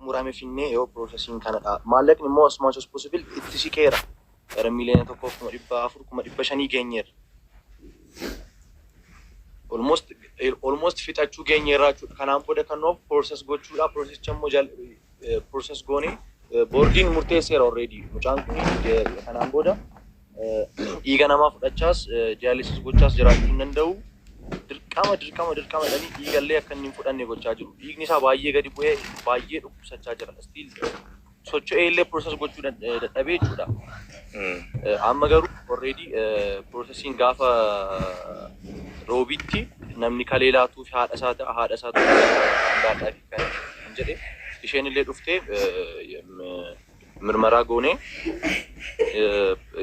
Murame finnee yoo processing kanadha. Maallaqni immoo as much as possible itti siqeera. Gara 1,400,000 500,000 geenyeerra. Almost almost fixachuu geenyeerra jechuudha. Kanaan booda kan nuuf process gochuudha. Processicha immoo process goonee boordiin murteesseera already. Mucaan kun kanaan booda dhiiga namaa fudhachaas dialysis gochaas jiraachuu hin danda'u. Dirqama dirqama dirqama jedhanii dhiigallee akka inni hin fudhanne gochaa jiru. Dhiigni isaa baay'ee gadi bu'ee baay'ee dhukkubsachaa jira. Still socho'ee illee process gochuu dadhabee jechuudha. Amma garuu already processiin gaafa roobitti namni kalee laatuu fi haadha isaa ta'a haadha isaa ta'uu fi kan jedhe isheen illee dhuftee mirmaraa goonee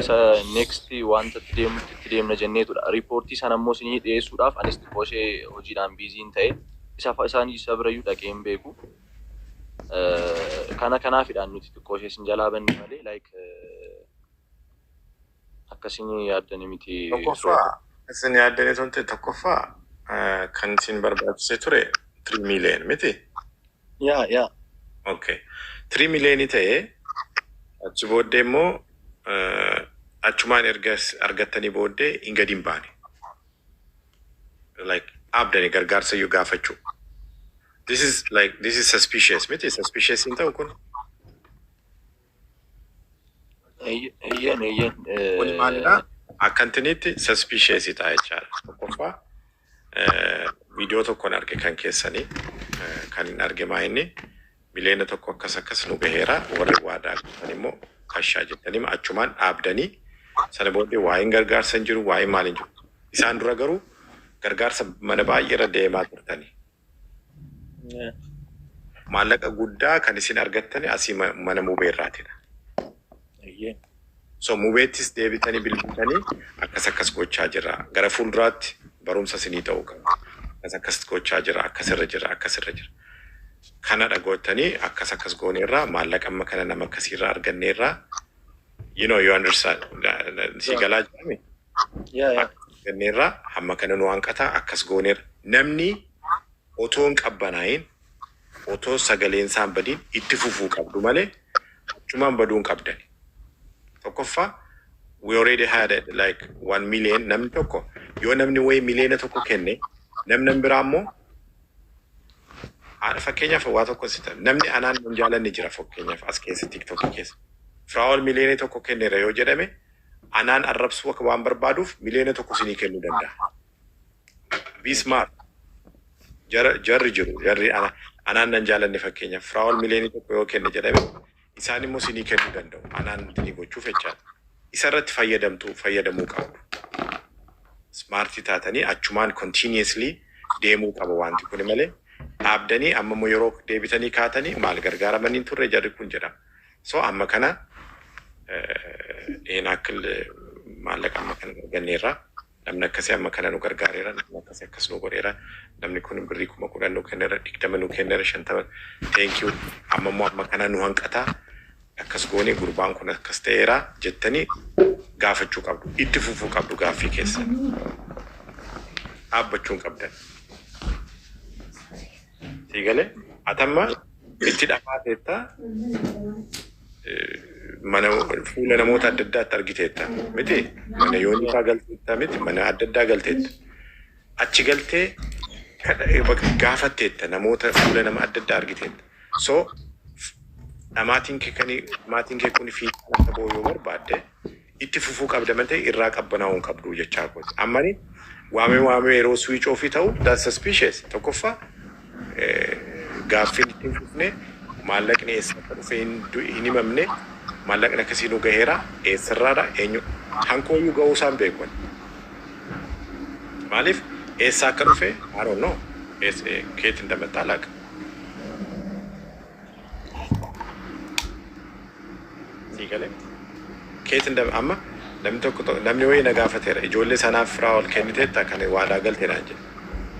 isa next wanta itti deemutti itti deemna jenneetudha. Riippoortii sana immoo isinii dhiyeessuudhaaf anis xiqqoo ishee hojiidhaan busyn ta'e isa isaan isa birayyuu dhaqee hin beeku. Kana kanaafidhaan nuti xiqqoo ishee isin jalaa banne malee like akkasiin yaaddani miti. Tokkoffaa isin yaaddanii turte, tokkoffaa kan isin barbaachisee ture 3 million miti? Yeah. Okay. 3 millionii ta'ee achi booddee immoo achumaan erga argattanii booddee hin gadi hin baane. Like dhaabdanii gargaarsa iyyuu gaafachuu. This is like this is suspicious miti? Suspicious hin ta'u kun. Eeyyeen. Kun maalidha? Akkantinitti suspicious ta'a jechaadha. Tokkoffaa viidiyoo tokkoon arge kan keessanii kan hin arge maa inni 1 miliyoona akkas akkas nu gaheera, warri waadaa guutan immoo kashaa jettanii achumaan dhaabdanii sana booddee waa'een gargaarsa hin jiru, waa'een maal hin jiru. Isaan dura garuu gargaarsa mana baay'ee irra deemaa turtanii. Maallaqa guddaa kan isin argattani asii mana mubeerraatidha. So mubeettis deebitanii bilbiltanii akkas akkas gochaa jira. Gara fuulduraatti barumsa isinii ta'uu qaba. Akkas akkas gochaa jira, akkasirra jira, akkasirra jira. Kana dhagootanii akkas akkas gooneerraa maallaqa amma kana nama akkasiirraa arganneerraa, you understand, si galaa jirami. Yeah. Arganneerraa hamma kana nu hanqataa akkas gooneerra. Namni otoo hin qabbanaayin, otoo sagaleen isaan badiin itti fufuu qabdu malee achumaan baduu hin qabdani. Tokkoffaa, we already had it, like 1 million. Namni tokko yoo namni wayii 1 miliyoona kenne, namni biraa immoo haadha fakkeenyaaf waa tokko si ta'a. Namni anaan hin jaalanne jira, fakkeenyaaf as keessa TikTokii keessa. Firaa'ol 1 miliyoona kenneera yoo jedhame, anaan arrabsuu akka waan barbaaduuf 1 miliyoona sinii kennuu danda'a. Be smart. Jarri jiru, jarri anaan nan jaalanne, fakkeenyaaf Firaa'ol 1 miliyoona yoo kenne jedhame, isaan immoo sinii kennuu danda'u. Anaan sinii gochuuf jechaadha. Isa irratti fayyadamuu qabdu. Smartii taatanii achumaan continuously deemuu qaba wanti kun malee dhaabdanii amma immoo yeroo deebitanii kaatanii maal gargaaramanii turre jarri kun jedhama. So amma kana een akka maallaqa amma kana arganneerra, namni akkasii amma kana nu gargaareera, namni akkasii akkas nu godheera, namni kun birrii 10,000 nu kenneera, 20 nu kenneera, 50, thank you, amma immoo amma kana nu hanqataa, akkas goone, gurbaan kun akkas ta'eera jettanii gaafachuu qabdu, itti fufuu qabdu. Gaaffii keessan dhaabbachuu hin qabdan. Sii galee? Atamma itti dhamaateetta, mana fuula namoota adda addaatti argiteetta miti? Mana yoonifaa galteetta miti? Mana adda addaa galteetta, achi galtee gaafatteetta, namoota fuula nama adda addaa argiteetta. So dhamaatiin kee kani maatiin kee kun fiixaan akka ba'u yoo barbaadde itti fufuu qabda malee irraa qabbanaa'uu hin qabdu jechaa kooti. Ammani waamee waamee yeroo switch off ta'u, that's suspicious. Tokkoffaa gaaffiin itti hin fufne, maallaqni eessa akka dhufe hin himamne, maallaqni akkasii nu gaheera eessarraadha, eenyu hankooyyuu ga'uu isaan beeku. Maaliif eessa akka dhufe I don't know. ከየት እንደመጣ አላውቅም። Sii galee? Keet inda amma namni tokko namni wayii na gaafateera, ijoollee sanaaf firaa ol kenniteetta kan waadaa galte naan jedhe.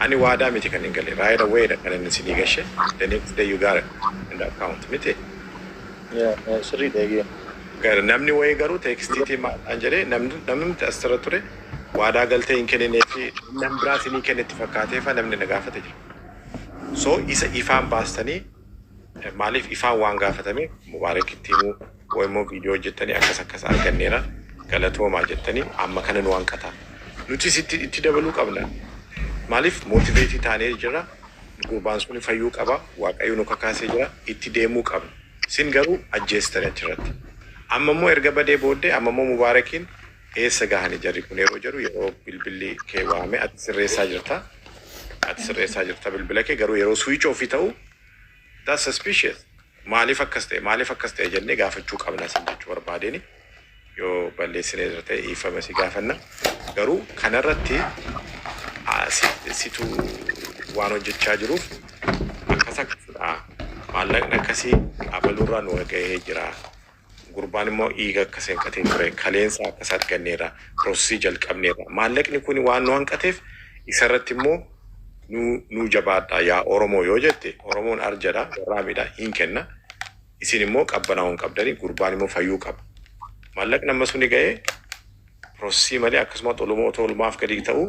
Ani waadaa miti kan hin galle, right away dha kan inni isinii gashe, the next day you got it in the account miti? Yeah, sirriidha eeyyee. Namni wayii garuu textiitii maal jedhee, namni asirra ture waadaa galtee hin kenninee fi namni biraa isinii kennetti fakkaateefa namni na gaafate jira. So isa ifaan baastanii Maaliif ifaan waan gaafatame Mubaarak itti himuu immoo viidiyoo hojjettanii akkas akkas arganneera galatoomaa jettanii amma kana nu hanqata. Nuti itti itti dabaluu qabna. Maaliif motivate taanee jira. Gurbaan sun fayyuu qaba. Waaqayyo nu kakaasee jira. Itti deemuu qabna. Sin garuu ajjeestanii achirratti. Amma immoo erga badee booddee amma immoo Mubaarakiin eessa gahanii jarri kun yeroo jedhu, yeroo bilbilli kee waame ati sirreessaa jirta. Ati sirreessaa jirta bilbila kee, garuu yeroo switch off ta'u, that's suspicious. Maaliif akkas ta'e, maaliif akkas ta'e jennee gaafachuu qabna sin jechuu barbaadeni. Yoo balleessinee jira ta'e dhiifama si gaafanna. Garuu kanarratti situ waan hojjechaa jiruuf akkas akkasidha. Maallaqni akkasii abaluurraa nu gahee jira. Gurbaan immoo dhiiga akkas hanqatee ture. Kaleensa akkas arganneerra. Process jalqabneerra. Maallaqni kun waan nu hanqateef isarratti immoo nu jabaadha yaa Oromoo yoo jette, Oromoon arjadha, warraamidha, hin kenna. Isin immoo qabbanaa'uu hin qabdanii, gurbaan immoo fayyuu qaba. Maallaqni amma suni ga'ee process malee akkasuma olumaa otoo olumaaf gadi ta'u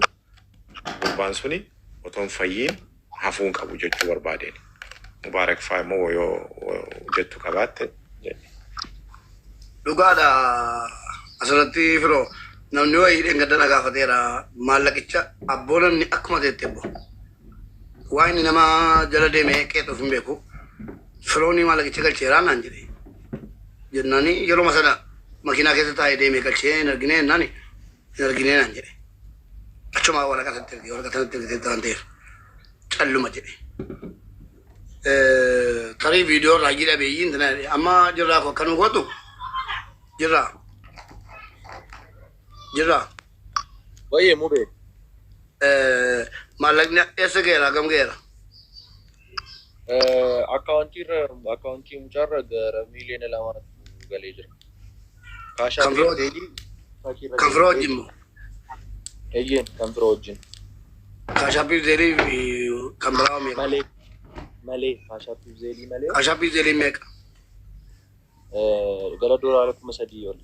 gurbaan suni otoo hin fayyiin hafuu hin qabu jechuu barbaadeen. Mubaarak faa immoo yoo jettu qabaatte jedhe. Dhugaadha, asirratti firoo namni wayii dheengadda na gaafateera maallaqicha abboo. Namni akkuma teette abbo waa inni nama jala deemee qeexuuf hin beeku. Firoonni maallaqicha galcheeraa naan jedhe jennaani, yeroo sana makiinaa keessa taa'ee deemee galchee hin argine jennaani, hin argine naan jedhe. Achuma waraqaa sanatti erge, waraqaa sanatti ergite waan ta'eef calluma jedhe. Tarii viidiyoo raajii dhabeeyyiin amma jirraa koo akkanuma gootu jirraa jirraa. Baay'ee mubee. Maallaqni eessa ga'eera, gam ga'eera? Akkaawuntii irra, akkaawuntii mucaarra gara 2 miiliyoona galee jira. Cash Kan biroo kan biroo wajjin moo? Eeyyeen, kan biroo wajjin. Cash App, Zelle fi kan biraa meeqa? Malee malee, Cash App, Zelle malee. Cash App, Zelle meeqa? Gara doolaara 3,000 ol.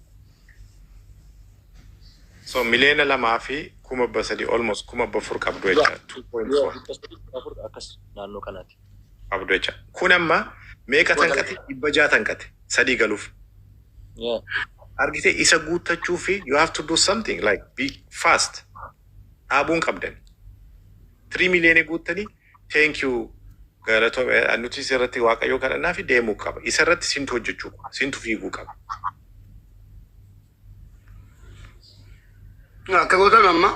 So 2,300,000, almost 400,000 qabdu jecha, 2.4. 304 akkas naannoo kanaati. Qabdu jecha. Kun amma meeqa tanqate? 600 tanqate sadii galuuf. Argite, isa guuttachuu fi you have to do something like be fast. Dhaabuun qabdan. 3 miliyoonii guuttanii, thank you, galatoome, nuti isirratti waaqayyoo kadhannaa fi deemuu qaba. Isarratti sintu hojjechuu qaba. Sintu fiiguu qaba. Akka gootan amma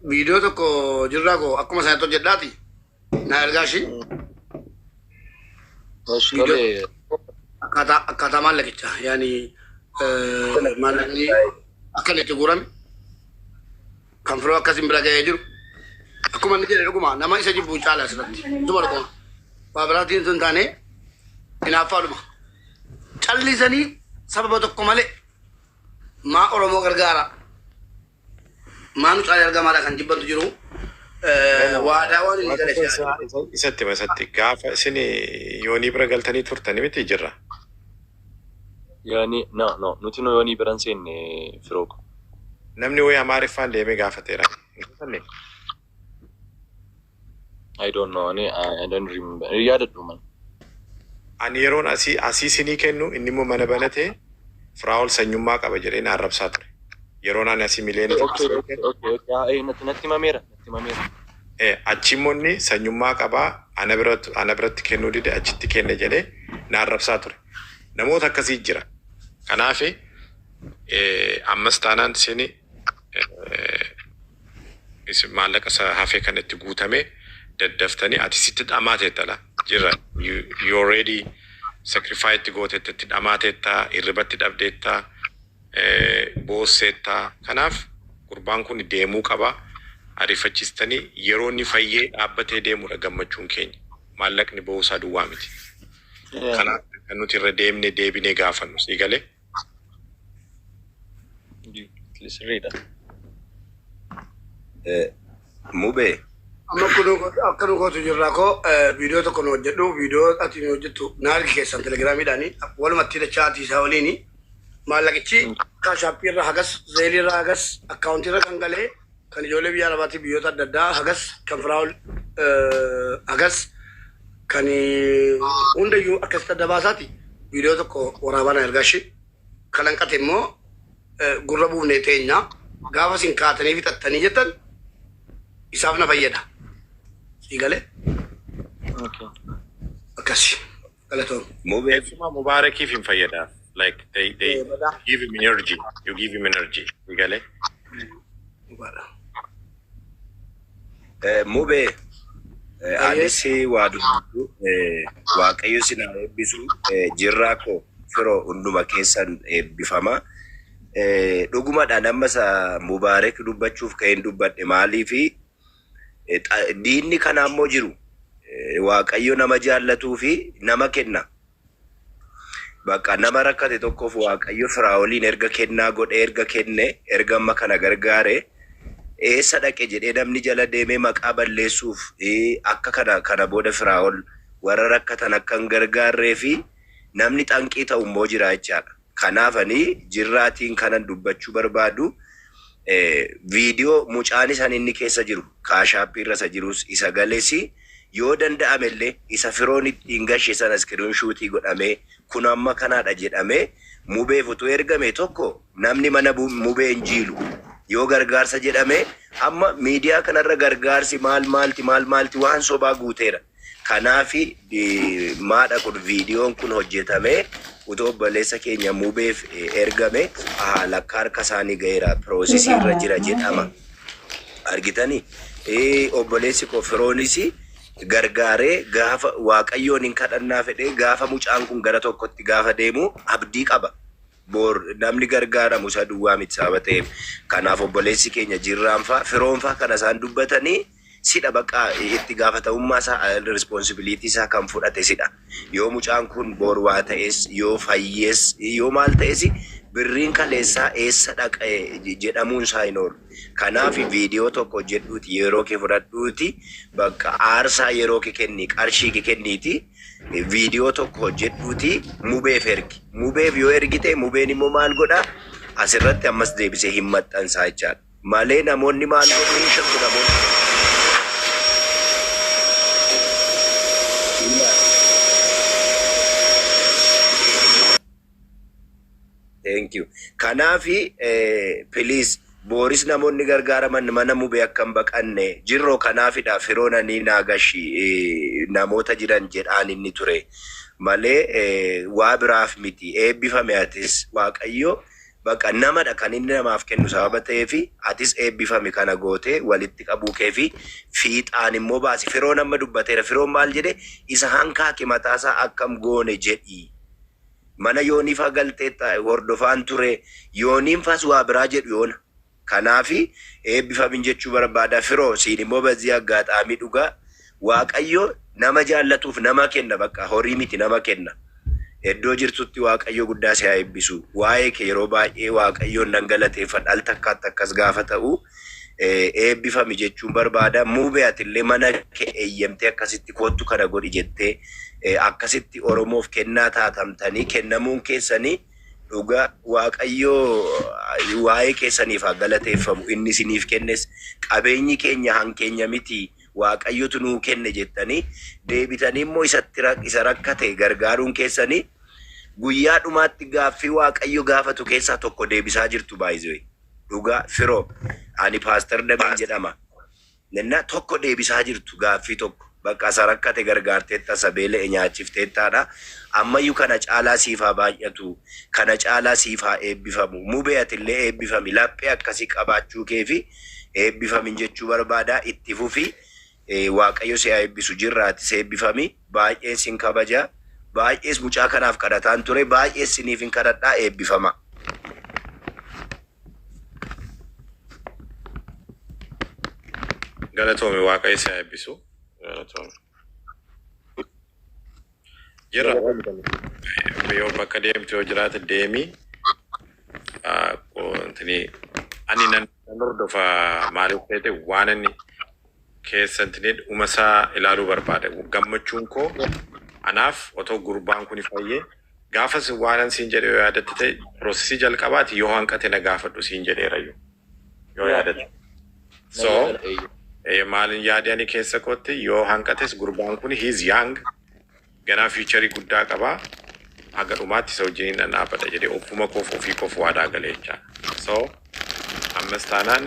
viidiyoo tokko jirraa koo akkuma sanatti hojjedhaati. Na ergaa ishii. Tole. Akkaataa maallaqichaa yaani maallaqni akka inni itti guurame kan firoo akkasiin bira ga'ee jiru. Akkuma inni jedhe, dhuguma nama isa jibbuu caala asirratti. Dhuguma dhuguma. Waa biraatiin sun taane hinaaffaadhuma. Callisanii sababa tokko malee maa Oromoo gargaara, maa nu caalee argamaadha kan jibbantu jiru. Waadaa waan inni gale si'a. Isatti isatti gaafa isin yoonii bira galtanii turtanii miti jirra. Yoonii, no, no, nuti nu yoonii biran seenne, firoo ko. Namni wayii Amaariffaan deemee gaafateera. Hin gaafanne? I don't know. Ani I don't remember. Yaadadhu man. Ani yeroon asii asii isinii kennu inni immoo mana banatee Firaa'ol sanyummaa qaba jedhee na arrabsaa ture. Yeroon ani asii 1 miliyoona isinii kennu. Okay. Ah, natti himameera. Natti himameera. Achi immoo inni sanyummaa qabaa, ana biratti kennuu dide, achitti kenne jedhee na arrabsaa ture. Namoota akkasii jira. Kanaaf ammas taanaan isin isin maallaqa isa hafee kan itti guutame daddaftanii ati sitti dhamaateetta jira. You already sacrifice itti gooteetta, itti dhamaateetta, hirribatti dhabdeetta, boosseetta. Kanaaf gurbaan kun deemuu qaba. Ariifachiistanii yeroo inni fayyee dhaabbatee deemudha gammachuun keenya. Maallaqni ba'uusaa duwwaa miti. Kanaaf kan nuti irra deemne deebinee gaafannu sii galee. Sirriidha. Mubee. Amma akka nu gootu jirraa koo, viidiyoo tokko nu hojjedhu. Viidiyoo ati nu hojjettu na argi keessan telegiraamiidhaani walumatti dachaa ati isaa waliini maallaqichi Cash App irra hagas, Zelle irra hagas, akkaawuntii irra kan galee kan ijoollee biyya arabaatii biyyoota adda addaa hagas, kan Firaa'ol hagas. Kan hundayyuu akkasitti adda baasaati viidiyoo tokko waraabaa ergaa ishee kan hanqate immoo gurra buufnee teenya gaafa isin kaatanii fixattanii jettan isaaf na fayyada. Sii galee Okay. akkasi galatoom. Mubee Keessumaa Mubaarakiif hin fayyada. Like they Badaa. give him energy. You give him energy. You galee? Dhugaadha. Mubee, anis waa dubbadhu, Waaqayyo sin haa eebbisu, jirraa koo firoo hunduma keessan eebbifama. Dhugumadhaan amma isa Mubaarak dubbachuuf ka'een dubbadhe maaliifi diinni kana ammoo jiru Waaqayyo nama jaallatuu fi nama kenna. Bakka nama rakkate tokkoof Waaqayyo Firaa'oliin erga kennaa godhee, erga kenne, erga amma kana gargaare, eessa dhaqe jedhee namni jala deemee maqaa balleessuuf, akka kana booda Firaa'ol warra rakkatan akka hin gargaarree fi namni xanqii ta'u immoo jira jechaadha. Kanaaf ani jirraatiin kanan dubbachuu barbaadu, viidiyoo mucaan isaan inni keessa jiru Cash App irra isa jirus isa galees yoo danda'ame illee isa firoon ittiin gashe sana screenshot godhamee kun amma kanaadha jedhamee Mubeef utuu ergame, tokko namni mana Mubee hin jiilu yoo gargaarsa jedhame. Amma miidiyaa kanarra gargaarsi maal maalti maal maalti waan sobaa guuteera. Kanaafi maadha kun viidiyoon kun hojjetamee utuu obboleessa keenya Mubeef ergame haala akka harka isaanii ga'eera, process irra jira jedhama. Argitanii, obboleessi koo firoonis gargaaree gaafa Waaqayyoon hin kadhannaa fedhee gaafa mucaan kun gara tokkotti gaafa deemu abdii qaba. Boor namni gargaaramu isa duwwaa miti sababa ta'eef. Kanaaf obboleessi keenya jirraanfaa firoonfaa kana isaan dubbatanii sidha, bakka itti gaafatamummaa isaa, responsibility isaa kan fudhate sidha. Yoo mucaan kun boor waa ta'es, yoo fayyees, yoo maal ta'es, birriin kaleessaa eessa dhaqe jedhamuun isaa hin oolu. Kanaaf viidiyoo tokko hojjedhuuti, yeroo kee fudhadhuuti, bakka aarsaa yeroo kee kenni, qarshii kee kenniiti, viidiyoo tokko hojjedhuuti Mubeef ergi. Mubeef yoo ergite Mubeen immoo maal godhaa? Asirratti ammas deebisee hin maxxansaa jechaadha. Malee namoonni maal godhu, hin shakku namoonni. Thank you. Kanaafi please, booris namoonni gargaaraman mana Mubee akka hin baqanne jirroo kanaafidha firoon ani naagashi namoota jiran jedhaan inni ture malee waa biraaf miti. Eebbifame atis. Waaqayyo baqa namadha kan inni namaaf kennu sababa ta'eefi atis eebbifame. Kana gootee walitti qabuu keefi fiixaan immoo baasi. Firoon amma dubbateera. Firoon maal jedhe? Isa hankaake mataasaa akkam goone jedhi. Mana yooniifaa galtee hordofaan ture, yooniin fas waa biraa jedhu yoona. Kanaafi eebbifamin jechuu barbaada. Firoo, siin immoo በዚህ አጋጣሚ dhugaa Waaqayyo nama jaallatuuf nama kenna, bakka horii miti, nama kenna. Iddoo jirtutti Waaqayyo guddaa si haa eebbisu. Waa'ee kee yeroo baay'ee Waaqayyoon nan galateeffadha. Al takkaatti akkas gaafa ta'u eebbifami jechuun barbaada. Muubee, atillee mana kee eeyyamtee akkasitti kottu kana godhi jettee akkasitti Oromoof kennaa taatamtanii kennamuun keessanii dhugaa Waaqayyoo waa'ee keessaniif haa galateeffamu. Inni isiniif kennes qabeenyi keenya hankeenya miti, Waaqayyotu nuu kenne jettanii deebitanii immoo isatti isa rakkate gargaaruun keessanii guyyaa dhumaatti gaaffii Waaqayyo gaafatu keessaa tokko deebisaa jirtu baay'ee. Dhugaa firoo, ani Pastor Dameen jedhama. Nenna tokko deebisaa jirtu gaaffii tokko. Bakka isa rakkate gargaarteetta, isa beela'e nyaachifteettaadha. Ammayyuu kana caalaa siif haa baay'atu. Kana caalaa siif haa eebbifamu. Mubee, atillee eebbifami. Laphee akkasii qabaachuu keefi eebbifamin jechuu barbaada. Itti fufi. Waaqayyo si haa eebbisu. Jirraati eebbifami. Baay'een sin kabaja. Baay'ees mucaa kanaaf kadhataan ture. Baay'ees siniif hin kadhadhaa, eebbifama. Galatoomi, Waaqayyo si haa eebbisu. Galatoomi. Jirra. Yoo bakka deemtu yoo jiraate deemi. Ani nan hordofa, maaliif ta'e waan inni keessatti dhuma isaa ilaaluu barbaada. Gammachuun koo anaaf otoo gurbaan kun fayyee gaafas waan siin jedhe yoo yaadatte ta'e, process jalqabaati yoo hanqate na gaafadhu siin jedheerayyuu yoo yaadatte. So maalin yaade ani keessa kootti yoo hanqates gurbaan kun he is young. Ganaa future guddaa qabaa. Haga dhumaatti isa wajjiniin nan dhaabbadha jedhee ofuma koof ofii koof waadaa galee jechaadha. So ammas taanaan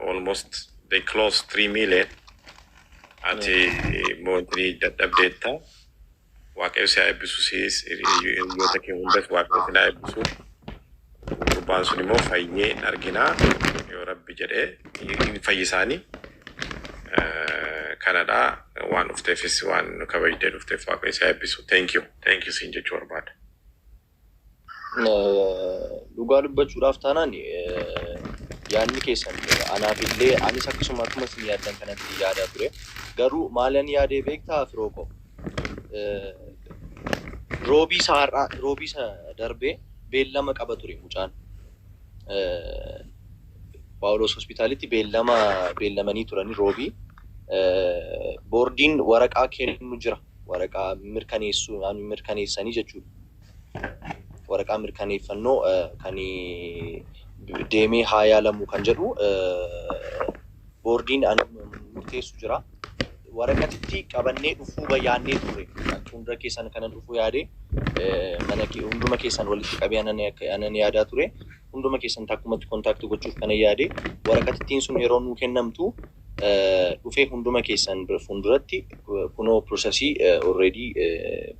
almost they close 3 million, ati mootii dadhabdeetta. Waaqayyo si haa eebbisu, siis hiriyoota kee hundas Waaqayyo si haa eebbisu. Gurbaan sun immoo fayyee hin arginaa, yoo Rabbi jedhee hin fayyisaanii. Kanadha, waan dhufteefis, waan nu kabajdee dhufteef Waaqayyo si haa eebbisu. Thank you. Thank you siin jechuu barbaada. Dhugaa dubbachuudhaaf taanaan yaadni keessan anaaf illee, anis akkasuma akkuma isin yaaddan kanatti yaadaa ture. Garuu maalan yaadee beektaa, firoo koo? Roobii isa har'aa, roobii isa darbee beellama qaba ture mucaan. Paawulos hospitaalitti beellama beellamanii turanii roobii. Boordiin waraqaa kennu jira. Waraqaa mirkaneessuu mirkaneessanii jechuudha. Waraqaa mirkaneeffannoo kan deemee haa yaalamu kan jedhu boordiin murteessu jira. Waraqatitti qabannee dhufuu yaadnee turre. Fuuldura keessan kanan dhufuu yaade, mana hunduma keessan walitti qabee anan yaadaa ture. Hunduma keessan takkumatti contact gochuuf kanan yaade, waraqatittiin sun yeroo nuu kennamtu dhufee hunduma keessan fuulduratti kunoo process already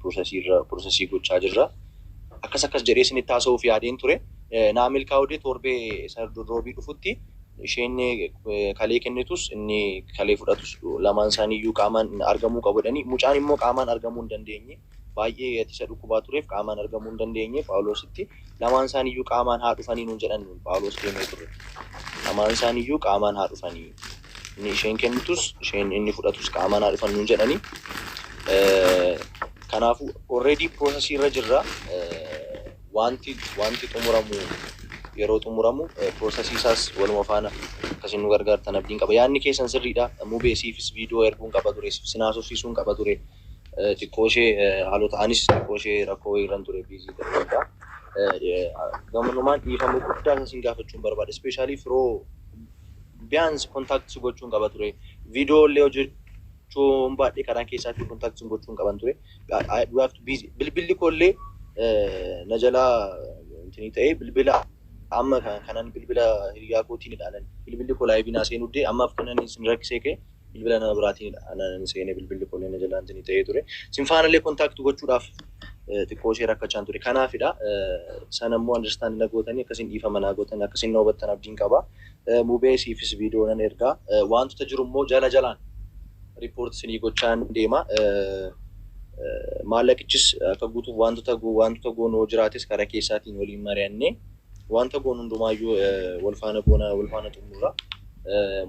process irra process gochaa jirra. Akkas akkas jedhee isinitti haasa'uuf yaadeen ture. Naa milkaa'uu torbee isa roobii dhufutti isheen kalee kennitus, inni kalee fudhatus, lamaan isaaniiyyuu qaamaan argamuu qabu jedhanii, mucaan immoo qaamaan argamuu hin dandeenye, baay'ee isa dhukkubaa tureef qaamaan argamuu hin dandeenye Phaawulositti. Lamaan isaaniiyyuu qaamaan haa dhufanii nuun jedhan. Nuun Phaawulos deemee turre. Lamaan isaaniiyyuu qaamaan haa dhufanii, inni isheen kennitus, isheen inni fudhatus qaamaan haa dhufan nuun jedhanii. Kanaafuu already process irra jirra. Wanti xumuramu yeroo xumuramu process isaas waluma faana akkasiin nu gargaartan abdiin qaba. Yaadni keessan sirriidha. Mubee, siifis viidiyoo erguun qaba ture, sin haasofsiisuun qaba ture. Xiqqoo ishee haalota anis xiqqoo ishee rakkoo irran ture, busy ta'eedha. Gamanumaan dhiifama guddaa isin gaafachuun barbaada. Especially firoo, ቢያንስ contact gochuun qaba ture. Viidiyoo illee hojjechuun baadhee karaa keessaatii contact gochuun qaban ture. We have to busy. Bilbilli koollee na jalaa intinii ta'ee, bilbila amma kanan bilbila hiriyaa kootiin ilaalan, bilbilli koo live naa seenuu dee, ammaaf kanan isin rakkisee ka'e bilbila nama biraatiin anan seenee, bilbilli koo na jalaa intinii ta'ee ture. Sin faanallee contact gochuudhaaf xiqqoo ishee rakkachaan ture. Kanaafidha, sana immoo understand na gootanii, akkasiin dhiifama naa gootan, akkasiin na hubattan abdiin qaba. Mubee, siifis viidiyoo nan ergaa. Wantoota jiru immoo jala jalaan report isinii gochaan deema. Maallaqichis akka guutuuf wantoota goonoo jiraates karaa keessaatiin waliin mari'annee wanta goonu hundumaayyuu wal faana goona, wal faana xumurra.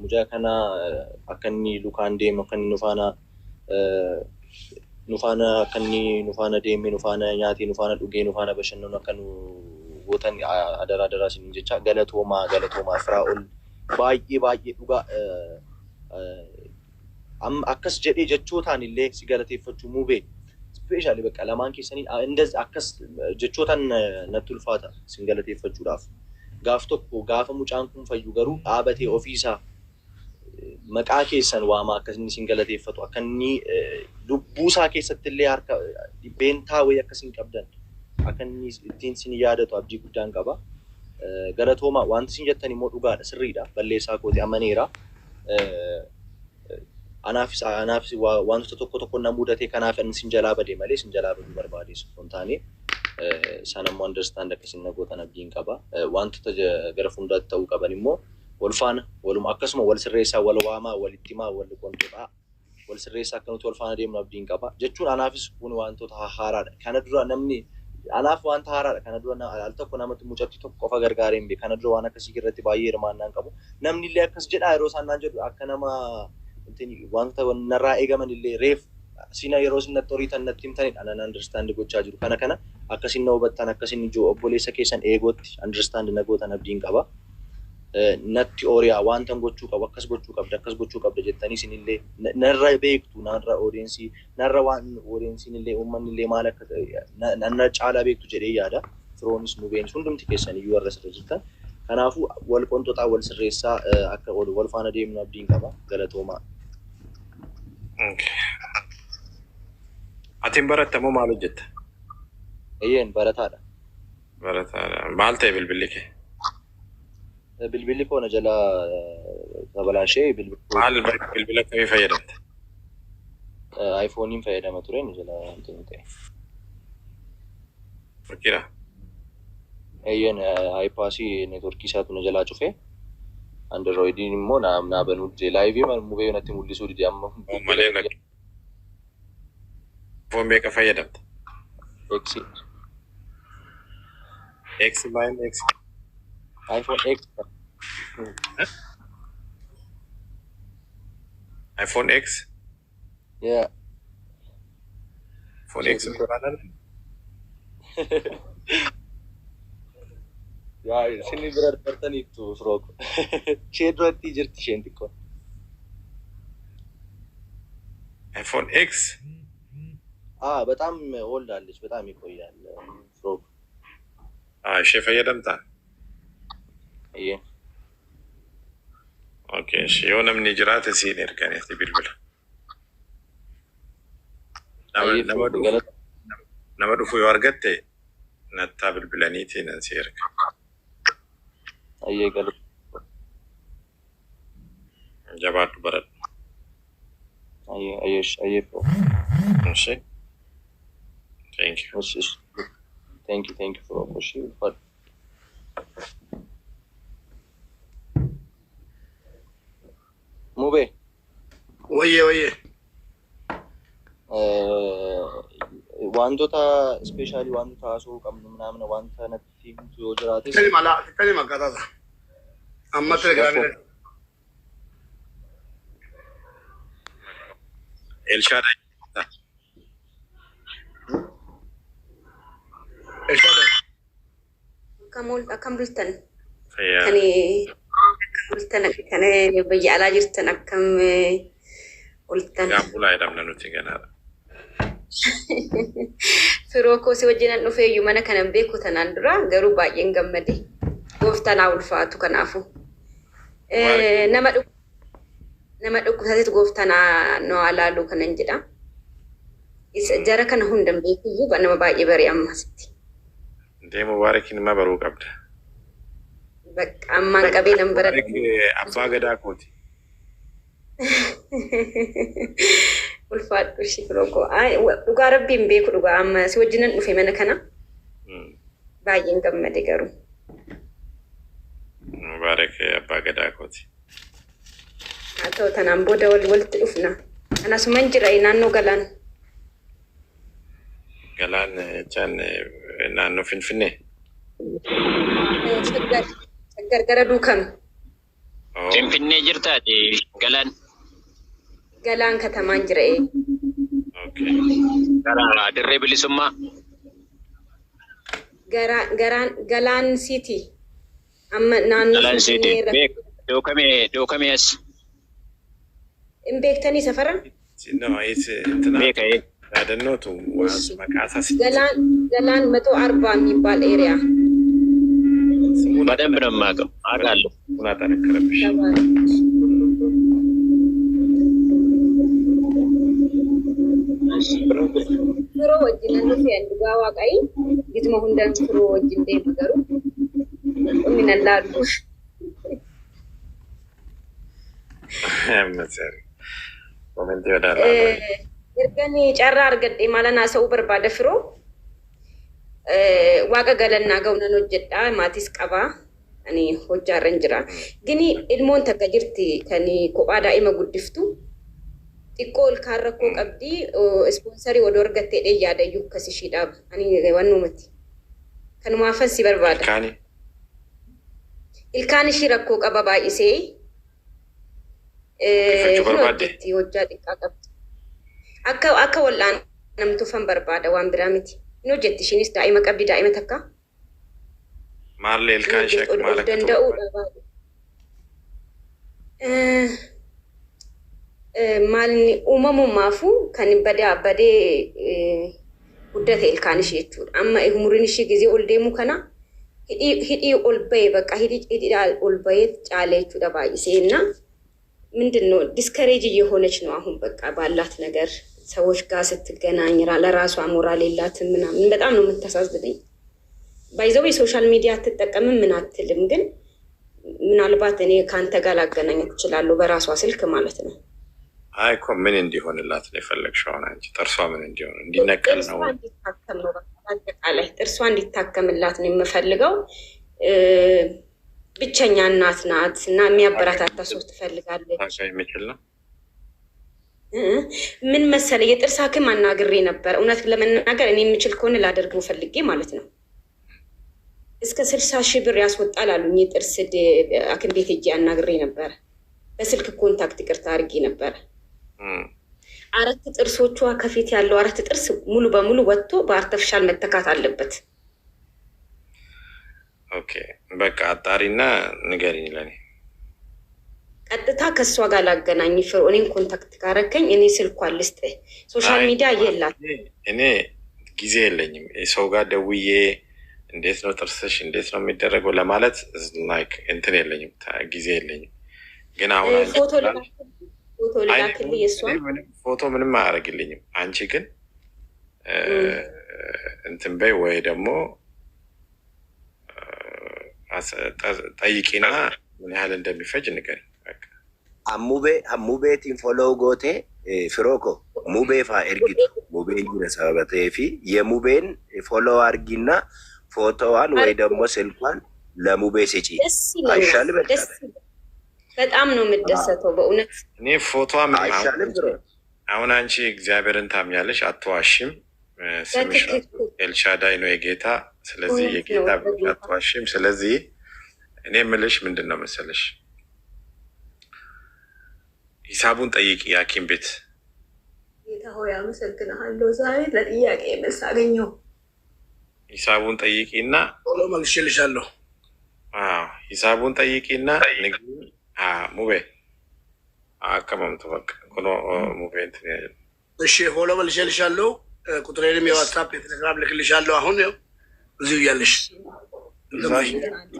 Mucaa kana akka inni lukaan deemu, akka inni nu faana akka inni nu faana deemee, nu faana nyaatee, nu faana dhugee, nu faana bashannanu akka nu gootan adaraa adaraa isiniin jecha. Galatoomaa, galatoomaa. Firaa'ol, baay'ee baay'ee dhugaa akkas jedhee jechootaan illee si galateeffachuu, Mubee especially, bakka lamaan keessanii indas akkas jechootaan natti ulfaata sin galateeffachuudhaaf. Gaaf tokko gaafa mucaan kun fayyu garuu dhaabatee ofiisaa maqaa keessan waamaa akka inni sin galateeffatu, akka inni lubbuusaa keessatti illee harka dhibbeentaa wayii akka isin qabdan, akka inni ittiin sin yaadatu abdii guddaan qaba. Galatoomaa. Wanti isin jettan immoo dhugaadha, sirriidha, balleessaa kooti, amaneera. Anaafis wantoota tokko tokko na mudate, kanaaf inni sin jalaa bade malee sin jalaa baduu barbaade osoo hin taane, sana immoo understand akka isin na gootan abdiin qaba. Wantoota gara fuulduraatti ta'uu qaban immoo wal faana waluma akkasuma wal sirreessaa, wal waamaa, walitti himaa, wal qonxoxaa, wal sirreessaa akka nuti wal faana deemnu abdiin qaba. Jechuun anaafis kun wantoota haaraadha. Kana dura namni anaaf wanta haaraadha. Kana dura al tokko namatti mucattii tokko qofa gargaaree hin beeku. Kana dura waan akkasii irratti baay'ee hirmaannaan qabu. Namni illee akkas jedhaa yeroo isaan naan jedhu, akka nama wanta narraa eegaman illee reef sina yeroo isin natti horiitan natti himtanidha nan understand gochaa jiru. Kana akkasin na hubattan, akkasin ijoo obboleessa keessan eegootti understand na gootan abdiin qaba. Natti ooriyaa wanta gochuu qabu, akkas gochuu qabda, akkas gochuu qabda jettanii isinillee narra beektu, narra audience, narra waan audienceiin illee, uummanni illee maal akka narra caalaa beektu jedhee yaada. Firoonis, Mubeenis, hundumti keessan iyyuu warra sirra jirtan. Kanaafuu wal qonxoxaa, wal sirreessaa akka wal faana deemnu abdiin qaba. Galatoomaa. Okay. Ati hin baratta moo maal hojjetta? Eeyyeen, barataadha. Barataadha. Maal ta'e bilbilli kee? Bilbilli koo na jalaa tabalaashee bilbilli Maal bilbila akkamii fayyadamta? iPhoneiin fayyadama ture, na jalaa wanti ta'e. Fakkiidha. Eeyyeen, iPaasii networkii isaatu na jalaa cufee. Androidiin immoo naa banuu dide. Liveii mubee natti mul'isuu dide amma. Malee iPhone meeqa fayyadamta? X. X maal X? iPhone X. iPhone X? Yeah. iPhone X ይባላል። Yaa, isin bira dabartaniittu firooko. Ishee duratti jirti isheen xiqqoon. iPhone X? Ah, በጣም old አለች፣ በጣም ይቆያል firooko. Ishee fayyadamtaa? Eeyyeen. Okay, ishee yoo namni jiraate siin erganiiti bilbila. Nama Ayyee, nama firooko dhufu galata. Nama dhufu yoo argatte nattaa bilbilaniitii nan si erga. Ayyee, galata. Jabaadhu, baradhu. Ayyee, ayyee, ayyee firooko. Ishee. Thank you. እሺ እሺ። Thank you, thank you firooko. እሺ, ulfaadhu. Mubee. Wayyee, wayyee. Wantoota specialii wantoota haasa'uu qabnu ምናምን wanta natti himtu yoo jiraates. Sittani mala, sittani akkaataa isaa. Amma Telegramii irratti. Elshaadhaa. Elshaadhaa. Akkam bultan? Fayyaa. Kan akkam bultan? Kan biyya alaa jirtan akkam ooltan? Gaambulaa jedhamna nuti ganaadha. Firoo koo, si wajjinan dhufeeyyuu mana kanan beeku tanaan dura, garuu baay'een gammade. Gooftaan haa ulfaatu kanaafu. Nama dhukkubsateetu gooftaan nu haa laalu kanan jedha. Isa jara kana hundan beekuyyuu nama baay'ee bare ammasitti. Deemu Mubaarakiin nama baruu qabda. Bakka ammaan qabee nan bara. Mubaarak abbaa gadaa kooti. Ulfaadhu ishii, firoo koo. Dhugaa rabbiin beeku, dhugaa amma si wajjinan dhufe mana kana baay'een gammade garuu. Mubaarak abbaa gadaa kooti. Haa ta'u, tanaan booda walitti dhufna. Anasuman jira naannoo Galaan. Galaan jechaan naannoo Finfinnee. Shaggar, Shaggar gara Duukame. Oh, Finfinnee jirtaati Galaan? Galaan katamaan jira. Okay. Gara dirree bilisummaa. Gara garaan Galaan City. Amma naannoo Galaan Finfinnee City. irra. Beek Duukamee as. Hin beektanii safara? No, it's እንትና Beeka ee. yaadannootu waan maqaa isaa sitti Galaan Galaan 140 የሚባል area. ስሙን በደንብ ነው የማውቀው። አውቃለሁ። ስሙን አጠነከረብሽ። Firoo wajjin nan dhufe an, dhugaa waaqayyi gituma hundaan firoo wajjin deema, garuu dhummi nan laalu. Commentii odaa Ergani carraa argadhe maala naasa'uu barbaada firoo. Waaqa galannaa ga'u, nan hojjedha, maatis qabaa, ani hojjaarra hin jira. Gini ilmoon takka jirti kan kophaa daa'ima guddiftu. Xiqqoo ilkaan rakkoo qabdi, sponsorii odoo argattee dhee yaadayyuu akkas ishiidhaaf ani wannumati. Kanumaafan si barbaada. Ilkaanii. Ilkaan ishii rakkoo qaba baay'isee. Guddifachuu Hin barbaadde? hojjetti, hojjaa xiqqaa qabdi. Akka wal'aanamtuufan barbaada, waan biraa miti. Hin hojjetti, ishiinis daa'ima qabdi, daa'ima takka. Maallee Hin ilkaan ishee hojjetti, maal of akka ta'u danda'uudha baay'ee. Maalni uumamumaafuu kan badaa badee guddate ilkaan ishee jechuudha. Amma umuriin ishee gizee ol deemu kana hidhii ol bahe, bakka hidhii ol bahee caale jechuudha baay'isee እና ምንድን ነው discourage እየሆነች ነው አሁን በቃ ባላት ነገር ሰዎች ጋር ስትገናኝ ለራሷ ሞራል የላትም ምናምን፣ በጣም ነው የምታሳዝነኝ። By the way social media አትጠቀምም ምን አትልም፣ ግን ምናልባት እኔ ከአንተ ጋር ላገናኘት እችላለሁ በራሷ ስልክ ማለት ነው። አይ እኮ ምን እንዲሆንላት ነው የፈለግሽው? አሁን አንቺ ጥርሷ ምን እንዲሆን እንዲነቀል ጥርሷ ነው? እንዲታከም ነው፣ በቃ በአጠቃላይ ጥርሷ እንዲታከምላት ነው የምፈልገው። ብቸኛ እናት ናት እና የሚያበረታታ ሰው ትፈልጋለች። ታካ የሚችል ነው። ምን መሰለ፣ የጥርስ ሐኪም አናግሬ ነበር። እውነት ለመናገር እኔ የምችል ከሆነ ላደርገው ፈልጌ ማለት ነው። እስከ 60,000 ብር ያስወጣል አሉኝ። የጥርስ ሐኪም ቤት ሄጄ አናግሬ ነበረ። በስልክ contact ይቅርታ አድርጌ ነበረ። አራት ጥርሶቿ ከፊት ያለው አራት ጥርስ ሙሉ በሙሉ ወጥቶ በ artificial መተካት አለበት። Okay፣ በቃ አጣሪና ንገሪኝ ለኔ። ቀጥታ ከእሷ ጋር ላገናኝ ፍሮ፣ እኔን contact ካረከኝ እኔ ስልኳን ልስጥህ። Social አይ ሚዲያ የላት። እኔ ጊዜ የለኝም። ሰው ጋር ደውዬ እንዴት ነው ጥርስሽ እንዴት ነው የሚደረገው ለማለት like እንትን የለኝም፣ ጊዜ የለኝም። ግን አሁን አንቺ ፎቶ ስላልሽ ፎቶ አይ ልላክልህ እኔ የእሷን። ምንም ፎቶ ምንም አያደርግልኝም። አንቺ ግን እንትን በይ ወይ ደግሞ ጠይቂና ምን ያህል እንደሚፈጅ ንገሪኝ። በቃ። Ammubeetiin follow gootee firooko mubee faa ergitu mubeen jira sababa ta'eefi የሙቤን follow አርጊና ፎቶዋን ወይ ደግሞ ስልኳን ለሙቤ ስጪ። ደስ ይለኛል። አይሻልም? ደስ ይለኛል። በጣም ነው የምደሰተው በእውነት። እኔ ፎቶዋ ምንም አሁን አይሻልም? ፍሮ አሁን አንቺ እግዚአብሔርን ታምኛለሽ፣ አትዋሽም። ስምሽ ራሱ በትክክል። ኤልሻዳይ ነው የጌታ። ስለዚህ እውነት ነው። የጌታ ብለሽ በጌታ አትዋሽም። ስለዚህ እኔ የምልሽ ምንድን ነው መሰለሽ፣ ሂሳቡን ጠይቂ የሐኪም ቤት። ጌታ ሆይ አመሰግንሃለሁ። ዛሬ ለጥያቄ መልስ አገኘሁ። ሂሳቡን ጠይቂና Follow መልሼልሻለሁ። አዎ፣ ሂሳቡን ጠይቂና ንግሪኝ። ሙቤ አከመምቱ በቃ ኩኖ ሙቤ እንትን ያለ እሺ follow መልሼልሻለሁ። ቁጥሬንም የዋትሳፕ የቴሌግራም ልክልሻለሁ። አሁን ያው እዚሁ እያለሽ እንትን በይ።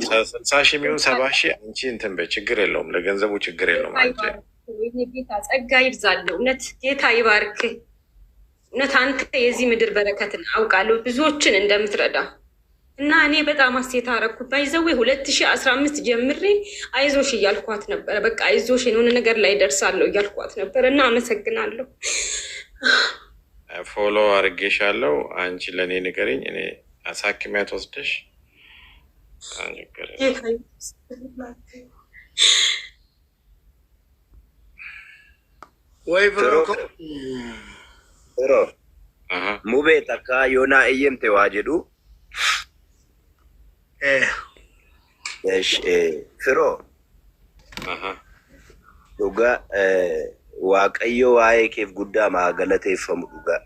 60,000 የሚሆን 70,000 አንቺ እንትን በይ፣ ችግር የለውም ለገንዘቡ ችግር የለውም። ጌታ አንቺ ይባርክ። ወይኔ ጌታ ጸጋ ይብዛልህ። እውነት ጌታ ይባርክ። እውነት አንተ የዚህ ምድር በረከትን አውቃለሁ ብዙዎችን እንደምትረዳ እና እኔ በጣም አሴት አረኩ። By the way 2015 ጀምሬ አይዞሽ እያልኳት ነበረ። በቃ አይዞሽ የሆነ ነገር ላይ ደርሳለሁ እያልኳት ነበረ እና አመሰግናለሁ። Follow አድርጌሻለሁ። አንቺ ለእኔ ንገሪኝ፣ እኔ አሳክሚያት ወስደሽ ችግር የለውም። ጌታ ይመስገን። ወይ ፍሮ ፍሮኮ ፍሮ አሀ። ሙቤ takka yoonaa eeyyamte waa jedhu እሺ፣ ፍሮ አሀ። Dhugaa Waaqayyo waa'ee keef guddaa maa galateeffamu dhugaa.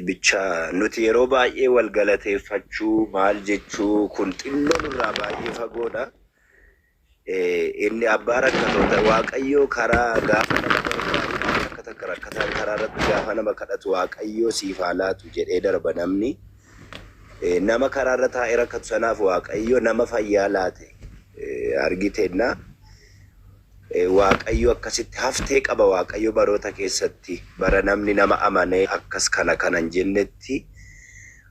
Bicha nuti yeroo baay'ee wal galateeffachuu maal jechuu kun xinnoo nurraa baay'ee fagoodha. Inni abbaa rakkatoota Waaqayyo karaa gaafa nama gargaaru akka takka rakkataan karaa irratti gaafa nama kadhatu Waaqayyo siif haa laatu jedhee darba namni. Nama karaa irra taa'ee rakkatu sanaaf Waaqayyo nama fayyaa laate argiteenna. Waaqayyo akkasitti haftee qaba. Waaqayyo baroota keessatti bara namni nama amanee akkas kana kanan jennetti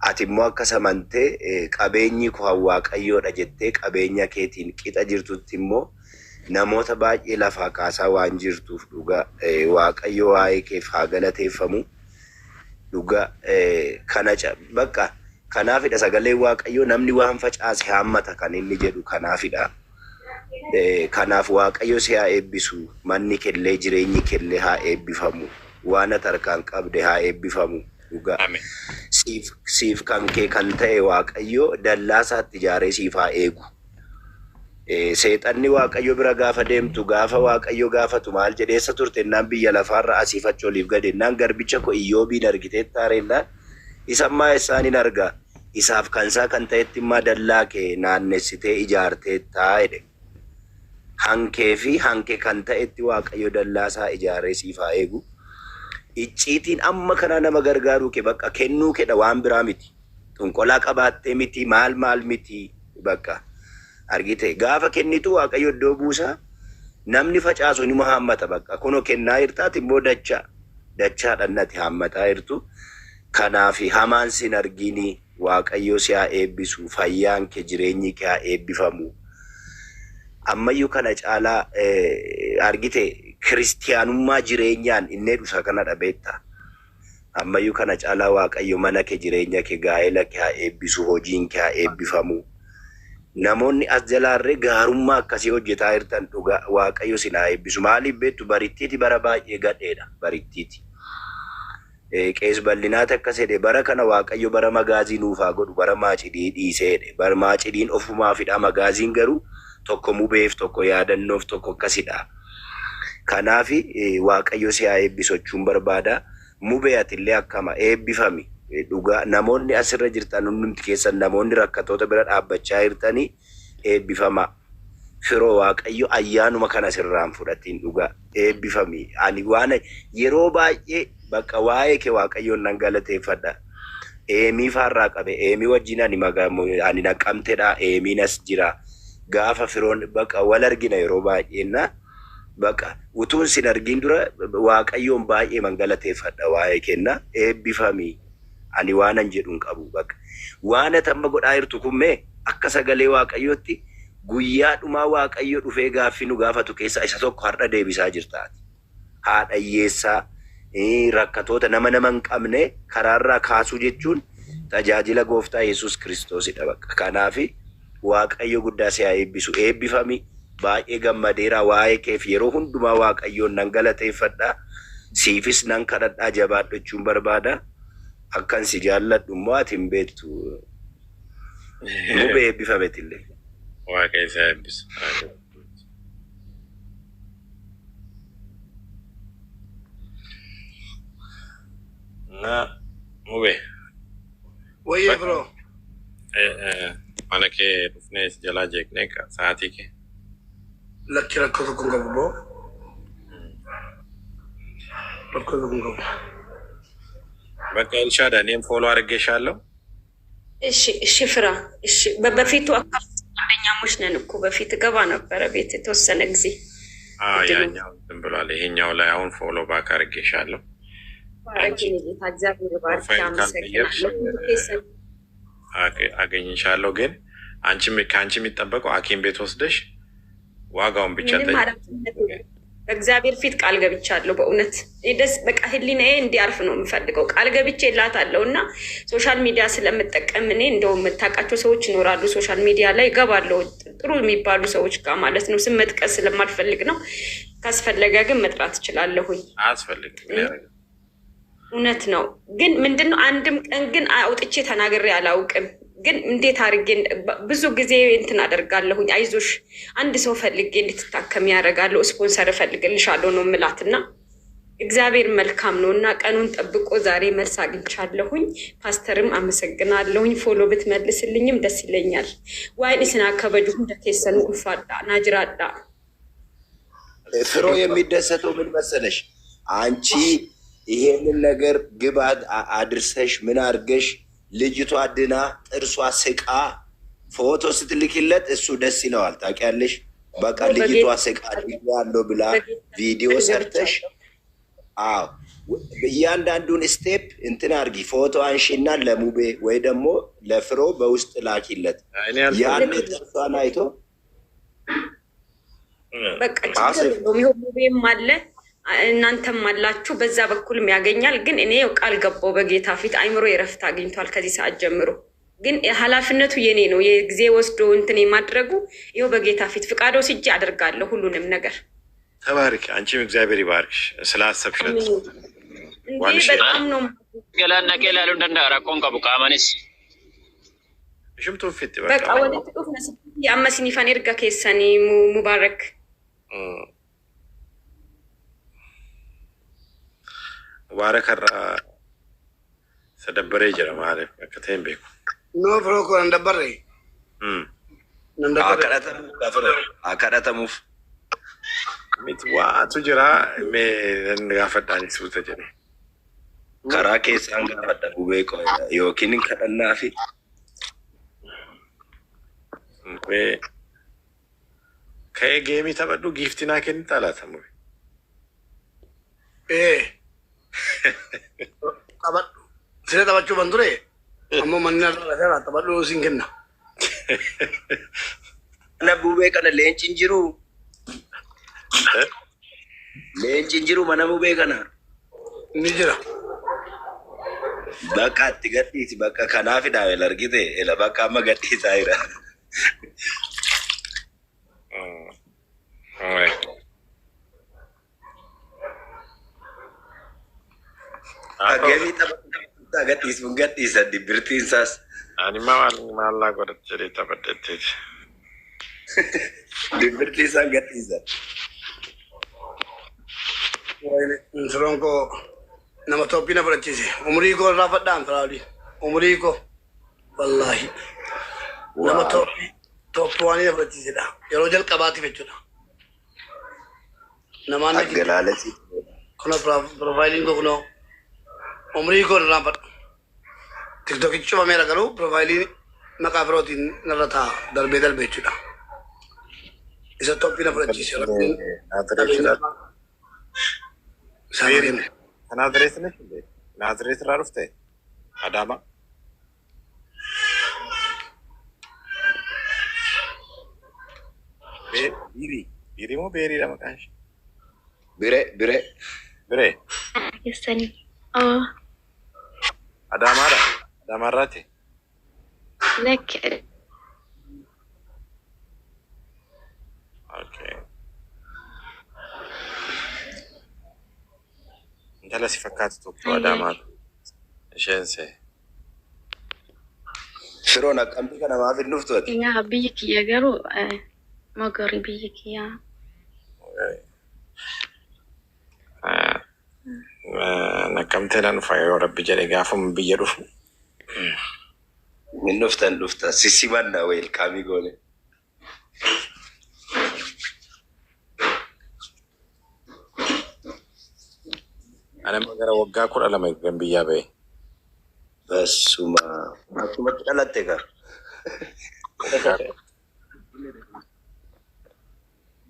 ati immoo akkas amantee qabeenyi koo kan Waaqayyoodha jettee qabeenya keetiin qixa jirtutti immoo namoota baay'ee lafaa kaasaa waan jirtuuf dhugaa Waaqayyo waa'ee keef haa galateeffamu dhugaa. Kana bakka kanaafidha sagaleen Waaqayyoo namni waan facaase haammata kan inni jedhu kanaafidha. Kanaaf Waaqayyo si haa eebbisu. Manni kellee jireenyi kellee haa eebbifamu. Waan ati harkaan qabde haa eebbifamu. Dhugaa. Ameen. Siif kan kee kan ta'e Waaqayyo dallaa isaatti ijaaree siif haa eegu. Seexanni Waaqayyo bira gaafa deemtu gaafa Waaqayyo gaafatu maal jedheessa turte ennaan biyya lafaarra asiif achi oliif gad ennaan garbicha ko Iyyoobiin argiteetta ennaan isammaa isaan hin arga isaaf kansaa kan ta'etti immaa dallaa kee naannessitee ijaarteettaa jedhe. Hankee fi hanke kan ta'etti Waaqayyo dallaa isaa ijaaree siif haa eegu. Icciitiin amma kana nama gargaaruu kee bakka kennuu kedha waan biraa miti. Xunqolaa qabaattee miti maal maal miti bakka. Argite gaafa kennitu Waaqayyo iddoo buusaa namni facaasu nima haammata bakka kunoo kennaa hirtaati immoo dacha. Dachaadhaan nati haammataa jirtu. Kanaaf hamaan sin argini, Waaqayyo si haa eebbisu, fayyaan kee, jireenyi kee haa eebbifamu. Ammayyuu kana caalaa argite kiristiyaanummaa jireenyaan innee dhusa kana dhabeetta. Ammayyuu kana caalaa Waaqayyo mana kee, jireenya kee, gaa'ela kee haa eebbisu, hojiin kee haa eebbifamu. Namoonni as jalaarree gaarummaa akkasii hojjetaa jirtan, dhugaa Waaqayyo sin haa eebbisu. Maaliif beektu? Barittiiti bara baay'ee gadheedha barittiiti. Qees bal'inaati akkas jedhe: bara kana Waaqayyo bara magaazii nuuf haa godhu, bara maacidii dhiisee jedhe. Bara maacidiin ofumaafidha, magaaziin garuu tokko mubeef, tokko yaadannoof, tokko akkasidha. Kanaaf Waaqayyo si haa eebbisu jechuun barbaada. Mubee, atillee akkama eebbifami. Dhugaa namoonni asirra jirtan hundumti keessan, namoonni rakkatoota bira dhaabbachaa jirtanii, eebbifamaa. Firoo, Waaqayyo ayyaanuma kana sirraan fudhatiin, dhugaa eebbifami. Ani waan yeroo baay'ee bakka waa'ee kee Waaqayyoon nan galateeffadha. Eemii faarraa qabe, Eemii wajjin ani ani Naqamtedha, Eemiin as jira. Gaafa firoon bakka wal argina yeroo baay'ee na bakka utuun sin argin dura Waaqayyoon baay'ee man galateeffadha waa'ee kenna, eebbifami. Ani waanan jedhu hin qabu bakka. Waan ati amma godhaa jirtu kun mee akka sagalee Waaqayyootti guyyaa dhumaa Waaqayyo dhufee gaaffii nu gaafatu keessaa isa tokko har'a deebisaa jirta ati. Haadha hiyyeessaa, rakkatoota, nama nama hin qabne karaarraa kaasuu jechuun tajaajila gooftaa Yesuus Kiristoosidha bakka. Kanaaf Waaqayyo guddaa si haa eebbisu. Eebbifami. Baay'ee gammadeera waa'ee keef, yeroo hundumaa Waaqayyoon nan galateeffadha. Siifis nan kadhadhaa, jabaadhu jechuun barbaada. Akkan si jaalladhu immoo ati hin beektu. Mubee, eebbifametillee. Waaqayyo si haa eebbisu. Na mubee. Wayyee firoo. Mana kee dhufnee si jalaa jeeqnee sa'aatii kee. Lakki, rakkoo tokko hin qabu boo. Rakkoo tokko hin qabu. Bakka Elshaada እኔም follow አድርጌሻለሁ። እሺ እሺ ፍራ እሺ። በፊቱ አካባቢ ጓደኛሞች ነን እኮ፣ በፊት ገባ ነበረ ቤት የተወሰነ ጊዜ እድሉ ያኛው እንትን ብሏል። ይሄኛው ላይ አሁን follow back አድርጌሻለሁ። ባረክ የኔ ጌታ፣ እግዚአብሔር ባርክ። Profile ካልቀየርሽ አመሰግናለሁ። ኬሰን አገኝሻለሁ። ግን አንቺ ከአንቺ የሚጠበቀው ሐኪም ቤት ወስደሽ ዋጋውን ብቻ ምንም ጠይቂ። ኃላፊነት የለም። በእግዚአብሔር ፊት ቃል ገብቻለሁ። በእውነት እኔ ደስ በቃ ህሊናዬ እንዲያርፍ ነው የምፈልገው። ቃል ገብቼ እላታለሁ እና social media ስለምጠቀም እኔ እንደው የምታውቃቸው ሰዎች ይኖራሉ። Social media ላይ እገባለሁ ጥሩ የሚባሉ ሰዎች ጋር ማለት ነው። ስም መጥቀስ ስለማልፈልግ ነው። ካስፈለገ ግን መጥራት እችላለሁኝ። አያስፈልግም። ምን ያደርጋል? እውነት ነው። ግን ምንድነው፣ አንድም ቀን ግን አውጥቼ ተናግሬ አላውቅም። ግን እንዴት አድርጌ ብዙ ጊዜ እንትን አደርጋለሁኝ። አይዞሽ፣ አንድ ሰው ፈልጌ እንድትታከም ያደርጋለሁ፣ ስፖንሰር እፈልግልሻለሁ ነው የምላት እና እግዚአብሔር መልካም ነው እና ቀኑን ጠብቆ ዛሬ መልስ አግኝቻለሁኝ። ፓስተርም አመሰግናለሁኝ። Follow ብትመልስልኝም ደስ ይለኛል። Waan isin kabaju hunda keessan ulfaadhaa, naa jiraadhaa። ፍሮ የሚደሰተው ምን መሰለሽ? አንቺ ይሄንን ነገር ግባት አድርሰሽ ምን አድርገሽ ልጅቷ ድና ጥርሷ ስቃ ፎቶ ስትልኪለት እሱ ደስ ይለዋል። ታውቂያለሽ? በቃ ልጅቷ ስቃ ያለው ብላ ቪዲዮ ሰርተሽ፣ አዎ፣ እያንዳንዱን step እንትን አድርጊ። ፎቶ አንሺና ለሙቤ ወይ ደግሞ ለፍሮ በውስጥ ላኪለት። ያኔ ጥርሷን አይቶ በቃ ችግር የለውም። ይኸው ሙቤም አለ፣ እናንተም አላችሁ፣ በዛ በኩልም ያገኛል። ግን እኔ ቃል ገባው በጌታ ፊት፣ አይምሮ የረፍት አግኝቷል ከዚህ ሰዓት ጀምሮ። ግን ኃላፊነቱ የኔ ነው። የጊዜ ወስዶ እንትን የማድረጉ ይኸው በጌታ ፊት ፍቃድ ወስጄ አደርጋለሁ ሁሉንም ነገር። ተባርክ። አንቺም እግዚአብሔር ይባርክሽ ስላሰብሽለት። እንዴ በጣም ነው። Galaan naqee ilaaluun danda'a, rakkoon qabu qaamanis. Ishumtuun fitti. በቃ walitti dhufna amma sinifan erga keessanii ሙባረክ። Mubaarak har'a sadabbaree jira, maaliif akka ta'e hin beeku. No, firoo koo, nan dabbarre. Nan Haa dabbarre. kadhatamuuf, firoo haa kadhatamuuf. Miti, waatu jira, mee nan gaafadhaan suuta jedhe. Karaa keessaan gaafadha gubee yookiin kadhannaa fi Mubee ka'ee game taphadhu, giiftii naa kennita laata, mubee? Ee. Taphadhu. Sila taphachuu ban ture ammoo manni narra rafeera taphadhu siin kenna. Mana bubee kana leenci hin jiru. Leenci hin jiru mana bubee kana. Ni jira. Bakka itti gadhiisi bakka kanaafidha ela argite ela bakka amma gadhiisaa jira. Haa ta'u. Gamii tapha gadhiisuun gadhiisan dibbirtiin isaas. Ani maal maallaa godhate jedhee taphadhetteeti. Dibbirtii isaan gadhiisan. Firoon koo nama toophii na fudhachiise. Umurii koo irraa fadhaan firaali. Umurii koo wallaahi nama toophii toophii waan na fudhachiisedha. Yeroo jalqabaatiif jechuudha. Namaan na Aggalaalessi. Kuna piroofaayiliin koo kunoo umurii koo irraa fadha. Tiktokichi cufameera garuu piroofaayiliin maqaa firootiin narra taa'a darbee darbee jechuudha. Isa toophii na fudhachiise. Rabbiin Naazireet isaan kenne. Naazireet ነሽ እንዴ? Naazireet irraa dhufte? Adaama. Biirii. Biirii moo beeriidha maqaan ishee? Bire bire. Biree. Keessanii. Oh, Adaamaadha. Adaamaarraati. Lakki. Okay. Intala si fakkaatu tokko Adaamaadha. Isheen see. Firoon akkamti kana maaf hin dhuftu ati? Yaa biyyi kiyya garuu magarii biyyi kiyyaa. Nakkamtee nan dhufa yoo rabbi jedhe gaafuma biyya dhufu. Hin dhuftan dhufta sisimanna welcome goone. Ani amma gara waggaa 12 eeggan biyyaa ba'e. Basuma akkumatti dhalatte ka. Waggaa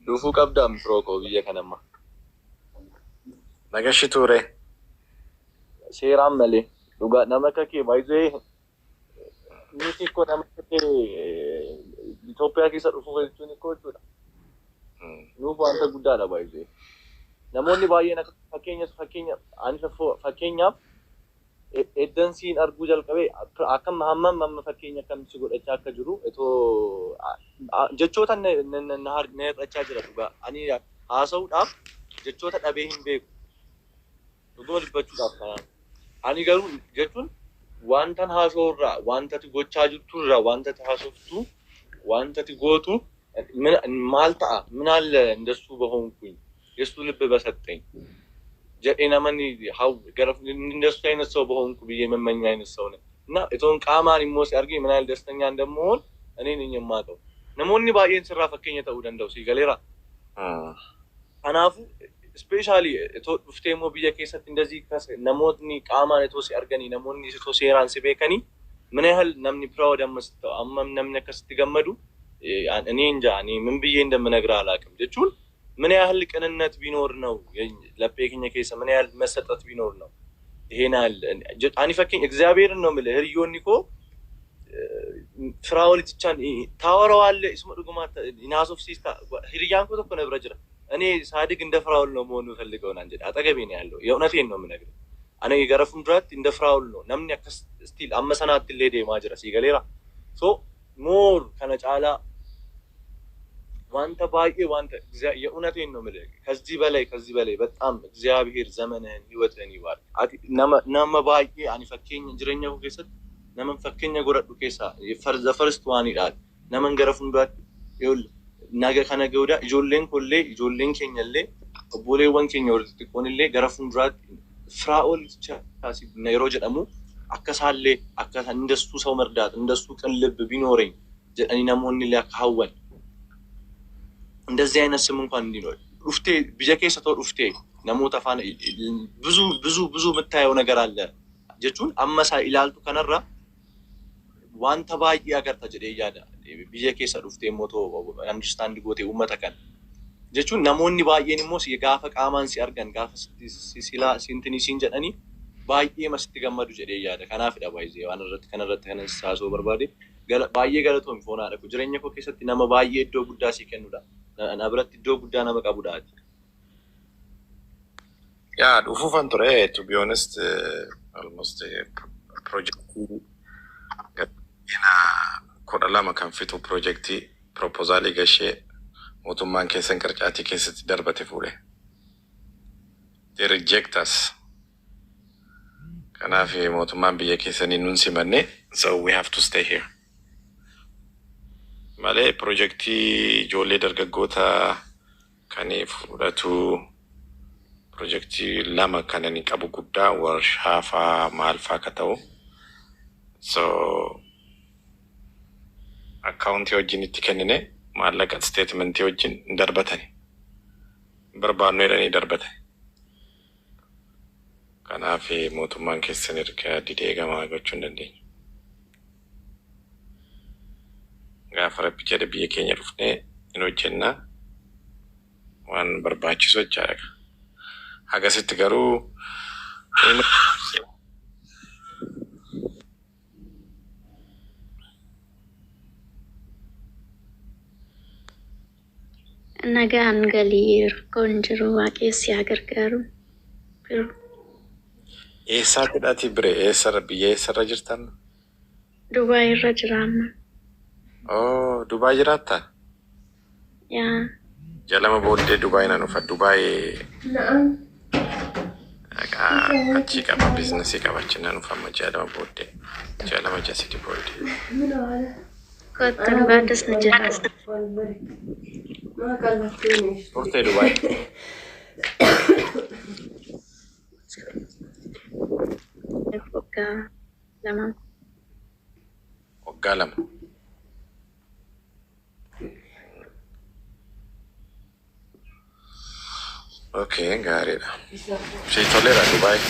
Dhufuu qabdaam firoo koo biyya kanamma. Nagashi ture. Seeraan malee dhugaa nama akka kee baay'ee nuti ikkoo nama akka kee Itoophiyaa keessa dhufuu jechuun ikkoo jechuudha. Nuuf wanta guddaadha baay'ee. Namoonni baay'een akka fakkeenya ani fakkeenyaaf eddansiin arguu jalqabee akkam hammam amma fakkeenya akkamitti godhachaa akka jiru itoo jechoota na hir'achaa jira dhugaa. Ani haasa'uudhaaf jechoota dhabee hin beeku. Dhuguma dubbachuudhaaf kanaan. Ani garuu jechuun wantan haasa'u irraa, wanta ati gochaa jirtu irraa, wanta ati haasoftu, wanta ati gootu maal ta'a ምን አለ እንደሱ በሆንኩኝ የሱ ልብ በሰጠኝ jedhee namni gara እንደሱ አይነት ሰው በሆንኩ ብዬ የምመኝ አይነት ሰው ነኝ እና እቶን qaamaan immoo si argee ምን ያህል ደስተኛ እንደምሆን እኔ ነኝ የማውቀው። Namoonni baay'een sirraa fakkeenya ta'uu danda'u si galeera. Kanaafuu especially itoo dhuftee immoo biyya keessatti እንደዚህ namoonni qaamaan itoo si arganii namoonni itoo seeraan si beekanii ምን ያህል namni proud ammas ta'u amma namni akkasitti gammadu እኔ እንጃ እኔ ምን ብዬ እንደምነግርህ አላውቅም። jechuun ምን ያህል ቅንነት ቢኖር ነው laphee keenya keessa ምን ያህል መሰጠት ቢኖር ነው ይሄን ያህል ani fakkeenya እግዚአብሔርን ነው የምልህ hiriyoonni koo Firaa'ol jechaan ታወራዋለህ isuma dhugumaa naasofsiista hiriyyaan koo tokko na bira jira እኔ ሳድግ እንደ ፍራኦል ነው መሆን የምፈልገው naan jedhe አጠገቤ ነው ያለው። የእውነቴን ነው የምነግርህ። Ani gara fuulduraatti እንደ ፍራኦል ነው namni akkas still amma sanaatti illee deemaa jira si galeera. So more kana caalaa wanta baay'ee wanta የእውነቴን ነው የምልህ ከዚህ በላይ በጣም እግዚአብሔር ዘመንህን ህይወትህን ይባርክ። Nama baay'ee ani fakkeenya jireenya koo keessatti naman fakkeenya godhadhu keessaa the first one dha. Naman gara fuulduraatti ይኸውልህ ነገ ከነገ ወዲያ ijoolleen koollee ijoolleen keenya illee obboleewwan keenya warri xixiqqoon illee gara fuulduraatti Firaa'ol yeroo jedhamu akka isaallee akka እንደሱ ሰው መርዳት እንደሱ ቅን ልብ ቢኖረኝ jedhanii namoonni illee akka hawwan እንደዚህ አይነት ስም እንኳን እንዲኖር dhuftee biyya keessa ta'u dhuftee namoota faana ብዙ ብዙ ብዙ የምታየው ነገር አለ jechuun amma isaa ilaaltu kanarra wanta baay'ee agarta jedhee yaada. Biyya keessa dhuftee immoo understand gootee uummata kana. Jechuun namoonni baay'een immoo si gaafa qaamaan si argan, gaafa si silaa sintinii siin jedhanii baay'ee masitti gammadu jedhee yaada. Kanaafidha baay'ee waan irratti kana irratti kanan si haasa'uu barbaade. Baay'ee galatoomi, foonaadha. Jireenya koo keessatti nama baay'ee iddoo guddaa sii kennudha. Na biratti iddoo guddaa nama qabudha ati. Yaa, dhufuufan ture, to be honest, almost projektii 12 kan fixu, projektii proposalii gashee mootummaan keessan qarcaatii keessatti darbate fuudhe. They reject us. Kanaaf mootummaan biyya keessanii nun simanne, so we have to stay here. Malee projektii ijoollee dargaggoota kan fudhatu, projektii lama kan inni qabu guddaa, warshaa faa maal faa akka ta'u. So accountii wajjin itti kennine, maallaqa statementii wajjin hin darbatani. Barbaannu jedhanii darbatani. Kanaaf mootummaan keessan erga didee gamaa gochuu hin dandeenyu. Gaafa Rabbi jedhe biyya keenya dhufnee hin hojjennaa, waan barbaachisu jechaadha. Hagasitti garuu Nagaan galii, rakkoon jiru, Waaqessi haa gargaaru. Biroo. Eessaatidha ati bire? Eessarra, biyya eessarra jirtan? Dubaay irra jira amma. Oh, Dubaay jiraattaa? Yaa. Ji'a 2 booddee Dubaay nan dhufa. Dubaay achii qaba, businessii qaba, achi nan dhufa amma ji'a 2 booddee. Ji'a 2, ji'a 3 booddee. Kottu, dhugaaddas ni jira. Turtee Dubaay? Waggaa 2. Waggaa 2. Okay, gaariidha. Si toleera Dubaay?